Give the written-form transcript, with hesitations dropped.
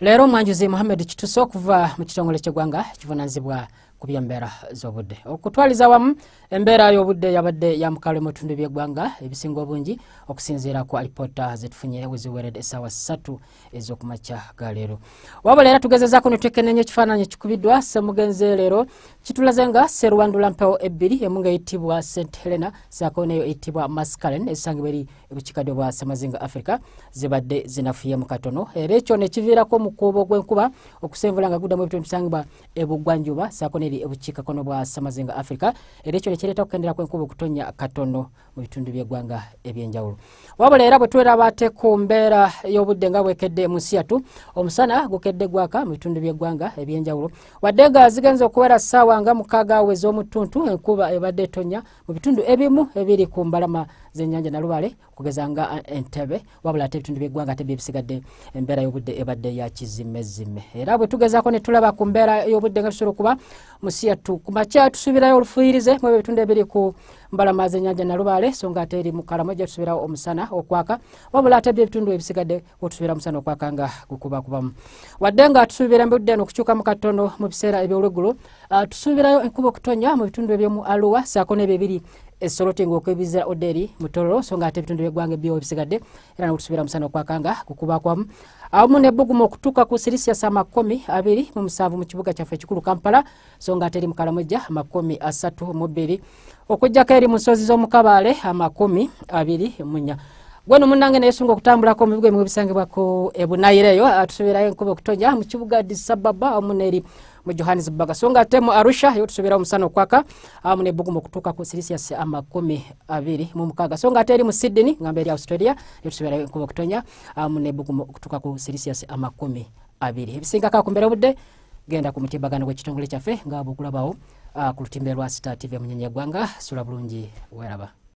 Leero omwanjuzi Muhammed Kituso okuva mu kitongole ky'eggwanga kivunaanyizibwa ku by'embeera z'obudde. Okutwaliza wamu embeera y'obudde yabadde ya mukalo mu bitundu by'eggwanga ebisinga obungi okusinziira ku alipoota zetufunye weziweredde essaawa 3 ez'okumakya ga leero. Wabula era tugezezaako ne twekenneenya ekifaananyi ekikubiddwa Ssemugenzi leero kitulaze nga Sserwandula mpewo ebbiri, emu ng'eyitibwa St Helena ssaako n'eyo eyitibwa Mascalen esangibwa eri ebukiikaddyo bwa Ssemazinga Africa zibadde zinafuyemu katono, era ekyo ne kiviirako omukuubo gw'enkuba okusenvula nga guddamu ebitundu bisangibwa ebugwanjuba ssaako n'eri ebukiikakkono bwa Ssemazinga Africa, era ekyo ne kireeta okukendera kw'enkuba okutonnya katono mu bitundu by'eggwanga ebyenjawulo. Wabula era bwe tweraba ate ku mbeera y'obudde nga bwekedde mu nsi yattu, omusana gukedde gwaka mu bitundu by'eggwanga ebyenjawulo, wadde nga zigenze okuwera ssaawa nga 6 ez'omutuntu enkuba ebadde etonnya mu bitundu ebimu ebiri ku mbalama z'ennyanja Nalubaale okugeza nga Entebbe, wabula ate ebitundu by'eggwanga ate byebisigadde embeera y'obudde ebadde ya kizimezime. Era bwe tugezaako ne tulaba ku mbeera y'obudde nga tusobola okuba mu nsi yattu, ku makya tusuubirayo olufuuyirize mu ebitundu ebiri ku mbalama z'ennyanja Nalubaale, so nga ate eri mu Karamoja tusuubirawo omusana okwaka, wabula ate ebitundu ebisigadde otusuubira omusana okwaka nga gukubakubamu. Wadde nga tusuubira embudde eno okukyukamu katono mu biseera eby'olweggulo, tusuubirayo enkuba okutonnya mu bitundu eby'omu Arua ssaako n'ebyo ebiri Esoroti ng'okwebizira Oderi mu Tororo, so nga ate ebitundu by'eggwanga ebyo ebisigadde era n'okutusuubira omusana okwaka nga gukubakwamu, awamu n'ebbugumu okutuuka ku Celsius 27 mu kibuga kyaffe ekikulu Kampala, so nga ate eri mu Karamoja 32, okuggyako eri mu nsozi z'omu Kabaale 24. Gweno munnange neyesunga okutambulako mu bibuga ebimu ebisangibwako ebunaayira eyo, tusuubirayo enkuba okutonnya mu kibuga Addis Ababa awamu n'eri mu Johannesburg, so nga ate mu Arusha yo tusuubira omusana okwaka awamu n'ebbugumu okutuuka ku Celsius 26, so nga ate eri mu Sydney ngamba eri Australia yo tusuubirayo enkuba okutonnya awamu n'ebbugumu okutuuka ku Celsius 20. Ebisingako ku mbeera y'obudde genda ku mutimbagano gw'ekitongole kyaffe nga bw'okulabawo ku lutimbe lwa Star TV Munyenye Eggwanga. Sula bulungi, weeraba.